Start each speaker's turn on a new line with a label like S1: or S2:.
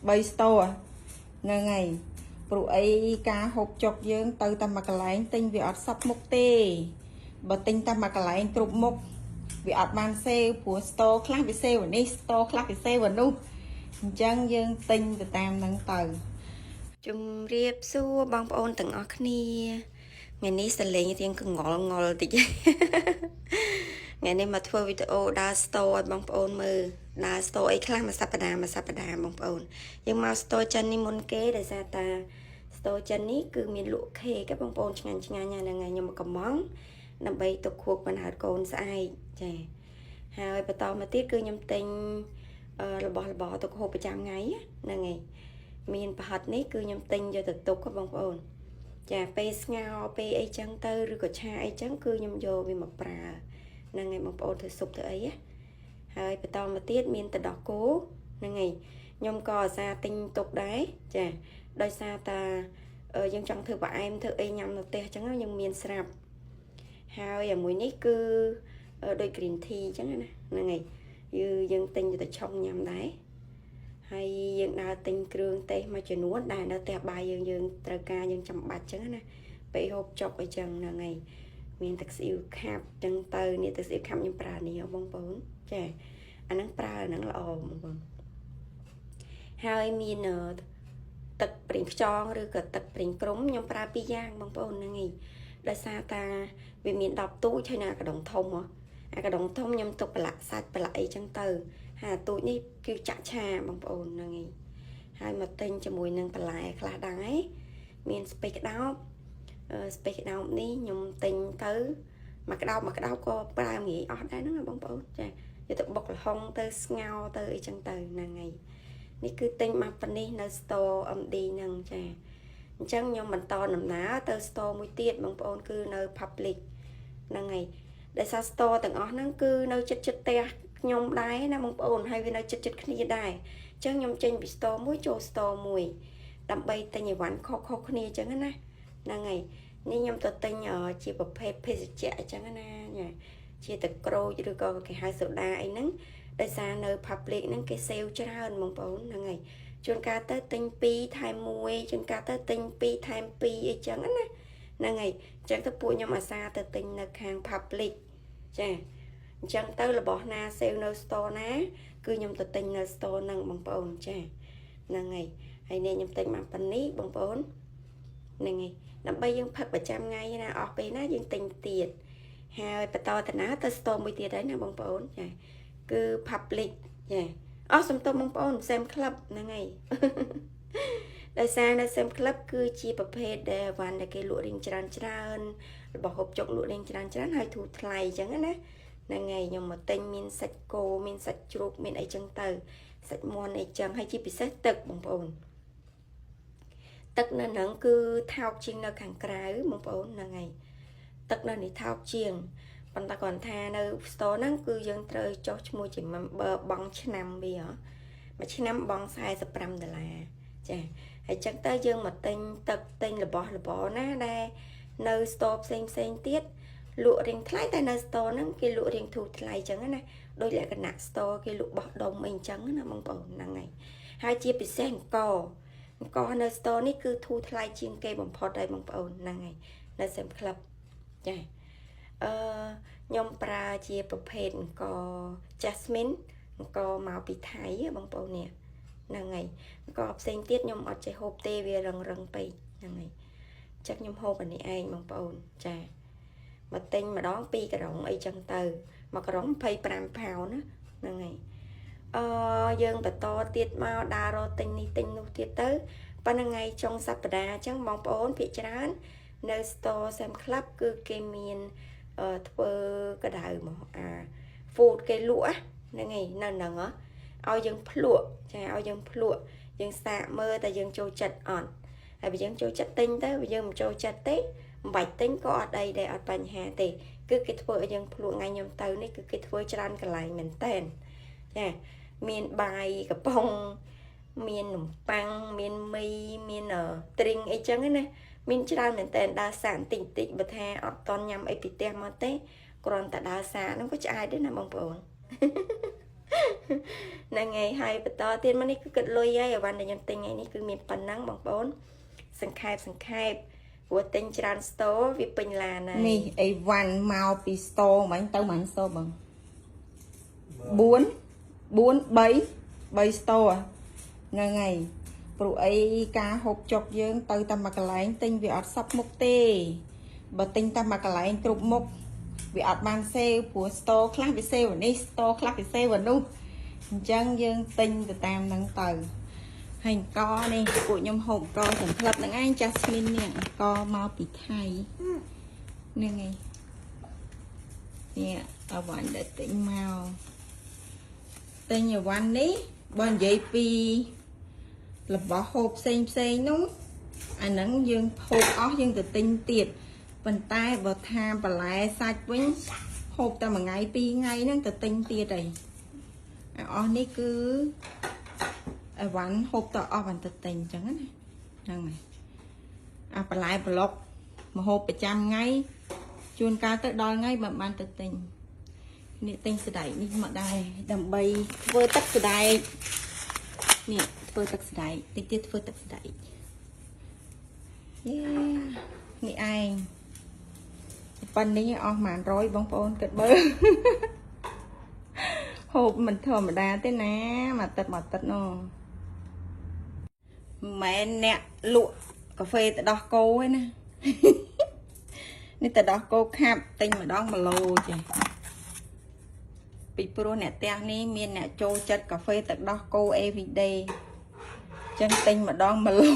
S1: 3 store ហ្នឹងហើយព្រោះអីការហូបចុកយើងទៅតែមួយកន្លែងទិញវាអត់សពមុខទេបើទិញតែមួយកន្លែងគ្រប់មុខវាអត់បាន save ព្រោះ store ខ្លះវា save អានេះ store ខ្លះវា save អានោះអញ្ចឹងយើងទិញទៅតាមហ្នឹងទៅ
S2: ជំរាបសួរបងប្អូនទាំងអស់គ្នាថ្ងៃនេះសលេងរៀងកងល់ងល់តិច ថ្ងៃនេះមកធ្វើវីដេអូដើរ store ឲ្យបងប្អូនមើលដើរ store អីខ្លះមួយសប្តាហ៍មួយសប្តាហ៍បងប្អូនយើងមក store ចិននេះមុនគេដោយសារតា store ចិននេះគឺមានលក់ខេកបងប្អូនឆ្ងាញ់ឆ្ងាញ់ហ្នឹងហើយខ្ញុំមកកំងដើម្បីទុកខួបបណ្ហើតកូនស្អែកចាហើយបន្តមកទៀតគឺខ្ញុំទិញរបស់របរទុកហូបប្រចាំថ្ងៃហ្នឹងហើយ មានប្រហិតនេះគឺខ្ញុំទិញយកទៅទុកហ៎បងប្អូនចាពេលស្ងោរពេលអីចឹងទៅឬក៏ឆាអីចឹងគឺខ្ញុំយកវាមកប្រើហ្នឹងហើយបងប្អូនធ្វើស៊ុបធ្វើអីណាហើយបន្តមកទៀតមានទឹកដោះគោហ្នឹងហើយខ្ញុំក៏អាសាទិញទុកដែរចាដោយសារតាយើងចង់ធ្វើផ្អែមធ្វើអីញ៉ាំនៅផ្ទះចឹងយើងមានស្រាប់ហើយអាមួយនេះគឺដូច green tea ចឹងណាហ្នឹងហើយយើងទិញទៅឆុងញ៉ាំដែរ ហើយយើងដើរទិញគ្រឿងទេសមួយចំនួនដែលនៅផ្ទះបាយយើងយើងត្រូវការយើងចាំបាច់ចឹងណាពេលហូបចុកអីចឹងហ្នឹងហើយមានទឹកស៊ីអ៊ីវខាប់ចឹងទៅនេះទឹកស៊ីអ៊ីវខាប់ខ្ញុំប្រើនេះហ៎បងប្អូនចាអាហ្នឹងប្រើអាហ្នឹងល្អបងប្អូនហើយមានទឹកប្រេងខ្យងឬក៏ទឹកប្រេងក្រុមខ្ញុំប្រើពីរយ៉ាងបងប្អូនហ្នឹងឯងដោយសារតាវាមាន10ទូចហើយណាកដុងធំហ៎អាកដុងធំខ្ញុំទុកប្រឡាក់សាច់ប្រឡាក់អីចឹងទៅហើយអាទូចនេះគឺចាក់ឆាបងប្អូនហ្នឹងឯងហើយមកទិញជាមួយនឹងបន្លែខ្លះដែរមានស្ពៃក្តោបស្ពៃក្តោបនេះខ្ញុំទិញទៅមួយក្តោបមួយក្តោបក៏ប្រើងាយអស់ដែរហ្នឹងណាបងប្អូនចាយកទៅបុកល្ហុងទៅស្ងោរទៅអីចឹងទៅហ្នឹងហើយនេះគឺទិញមកប៉ុណ្នេះនៅ store MD ហ្នឹងចាអញ្ចឹងខ្ញុំបន្តដំណើរទៅ store មួយទៀតបងប្អូនគឺនៅ Public ហ្នឹងហើយដោយសារ store ទាំងអស់ហ្នឹងគឺនៅចិត្តចិត្តផ្ទះខ្ញុំដែរណាបងប្អូនហើយវានៅចិត្តចិត្តគ្នាដែរអញ្ចឹងខ្ញុំចេញពី store មួយចូល store មួយដើម្បីទិញអីវ៉ាន់ខុសៗគ្នាអញ្ចឹងណាហ្នឹងហើយនេះខ្ញុំទៅទិញជាប្រភេទភេសជ្ជៈអញ្ចឹងណាជាទឹកក្រូចឬក៏គេហៅសូដាអីហ្នឹងដោយសារនៅ Public ហ្នឹងគេ sale ច្រើនបងប្អូនហ្នឹងហើយជួនកាលទៅទិញ2ថែម1ជួនកាលទៅទិញ2ថែម2អីចឹងណាហ្នឹងហើយអញ្ចឹងទៅពួកខ្ញុំអាសាទៅទិញនៅខាង Public ចាអញ្ចឹងទៅរបស់ណា sale នៅ store ណា គឺខ្ញុំទៅទិញនៅ store ហ្នឹងបងប្អូនចាហ្នឹងហើយហើយនេះខ្ញុំទិញមកប៉ុណ្នេះបងប្អូនហ្នឹងហើយដើម្បីយើងផឹកប្រចាំថ្ងៃណាអស់ពេលណាយើងទិញទៀតហើយបន្តទៅណាទៅ store មួយទៀតហើយណាបងប្អូនចាគឺ Public ចាអស់សំទោសបងប្អូន Sam Club ហ្នឹងហើយ ដោយសារនៅ Sam Club គឺជាប្រភេទដែលវ៉ាន់ដែលគេលក់រៀងច្រើនច្រើនរបស់ហូបចុកលក់រៀងច្រើនច្រើនហើយធូរថ្លៃអញ្ចឹងណាហ្នឹងហើយខ្ញុំមកទិញមានសាច់គោមានសាច់ជ្រូកមានអីចឹងទៅសាច់មាន់អីចឹងហើយជាពិសេសទឹកបងប្អូនទឹកនៅហ្នឹងគឺថោកជាងនៅខាងក្រៅបងប្អូនហ្នឹងហើយទឹកនៅនេះថោកជាងប៉ុន្តែគាត់ថានៅ store ហ្នឹងគឺយើងត្រូវចុះឈ្មោះជា member បង់ឆ្នាំវាមួយឆ្នាំបង់45ដុល្លារចាហើយចឹងទៅយើងមកទិញទឹកទិញរបស់របរណាដែលនៅ store ផ្សេងផ្សេងទៀតលក់រៀងថ្លៃតែនៅ store ហ្នឹងគេលក់រៀងធូរថ្លៃចឹងណាដោយលក្ខណៈ store គេលក់បោះដុំអីចឹងណាបងប្អូនហ្នឹងហើយហើយជាពិសេសអង្ករអង្ករនៅ store នេះគឺធូរថ្លៃជាងគេបំផុតហើយបងប្អូនហ្នឹងហើយនៅ Sam Club ចាអឺខ្ញុំប្រើជាប្រភេទអង្ករ Jasmine អង្ករមកពីថៃបងប្អូននេះហ្នឹងហើយអង្ករផ្សេងទៀតខ្ញុំអត់ចេះហូបទេវារឹងរឹងពេកហ្នឹងហើយចឹងខ្ញុំហូបអានេះឯងបងប្អូនចាមកទិញម្ដង2ក្រុងអីចឹងទៅមួយក្រុង25ផោនណាហ្នឹងហើយអឺយើងបន្តទៀតមកដើររកទិញនេះទិញនោះទៀតទៅប៉ុន្តែថ្ងៃចុងសប្តាហ៍អញ្ចឹងបងប្អូនភាគច្រើននៅ store Sam Club គឺគេមានធ្វើកដៅមកអា food គេលក់ហ្នឹងហើយនៅហ្នឹងឲ្យយើងភ្លក់ចាឲ្យយើងភ្លក់យើងសាកមើលតែយើងចូលចិត្តអត់ហើយបើយើងចូលចិត្តទិញទៅបើយើងមិនចូលចិត្តទេមិនបាច់ទិញក៏អត់អីដែរអត់បញ្ហាទេគឺគេធ្វើឲ្យយើងភ្លក់ថ្ងៃខ្ញុំទៅនេះគឺគេធ្វើច្រើនកន្លែងមែនតែនចាមានបាយកំប៉ុងមាននំប៉័ងមានមីមានទ្រីងអីចឹងណាមានច្រើនមែនតើដើរសាកបន្តិចបន្តិចបើថាអត់តន់ញ៉ាំអីពីផ្ទះមកទេគ្រាន់តែដើរសាកហ្នឹងក៏ឆ្អែតដែរណាបងប្អូន។ ហ្នឹងហើយហើយបន្តទៀតមកនេះគឺគិតលុយហើយអីវ៉ាន់ដែលខ្ញុំទិញថ្ងៃនេះគឺមានប៉ុណ្ណឹងបងប្អូនសង្ខេបសង្ខេបព្រោះទិញច្រើន store វាពេញឡានហើយ
S1: នេះអីវ៉ាន់មកពី store មិញទៅមិញ store បង4 4 3 3 store ហ្នឹងហើយព្រោះអីការហូបចុកយើងទៅតែមួយកន្លែងទិញវាអត់សពមុខទេបើទិញតែមួយកន្លែងគ្រប់មុខវាអត់បានសេវព្រោះ store ខ្លះវាសេវអានេះ store ខ្លះវាសេវអានោះអញ្ចឹងយើងទិញទៅតាមហ្នឹងទៅហើយអង្ករនេះពួកខ្ញុំហូបអង្ករសន្ផ្លិតហ្នឹងឯងចាស់ស្មីននេះអង្ករមកពីថៃហ្នឹងហើយនេះអីវ៉ាន់ដែលទិញមកទិញអីវ៉ាន់នេះបើនិយាយពីរបស់ហូបផ្សេងផ្សេងនោះអាហ្នឹងយើងហូបអស់យើងទៅទិញទៀតប៉ុន្តែបើថាបន្លែសាច់វិញហូបតែមួយថ្ងៃពីរថ្ងៃហ្នឹងទៅទិញទៀតហើយអាអស់នេះគឺអីវ៉ាន់ហូបតអស់បានទៅទិញអញ្ចឹងណាហ្នឹងហើយអាបន្លែប្លុកមកហូបប្រចាំថ្ងៃជួនកាលទៅដល់ថ្ងៃបើបានទៅទិញនេះទិញសណ្ដែកនេះមកដែរដើម្បីធ្វើទឹកសណ្ដែកនេះធ្វើទឹកសណ្ដែកតិចទៀតធ្វើទឹកសណ្ដែកយេនេះឯងប៉ុណ្នេះអស់ប្រហែល100បងប្អូនគិតមើល ហូបមិនធម្មតាទេណាមួយទឹកមួយទឹកនោះមិនមែនអ្នកលក់កាហ្វេទៅដោះគោឯណា នេះទៅដោះគោខាប់ទិញម្ដង1ឡូចេះពីព្រោះអ្នកផ្ទះនេះមានអ្នកចូលចិត្តកាហ្វេទឹកដោះគោ everyday ចឹងទិញម្ដង1ឡូ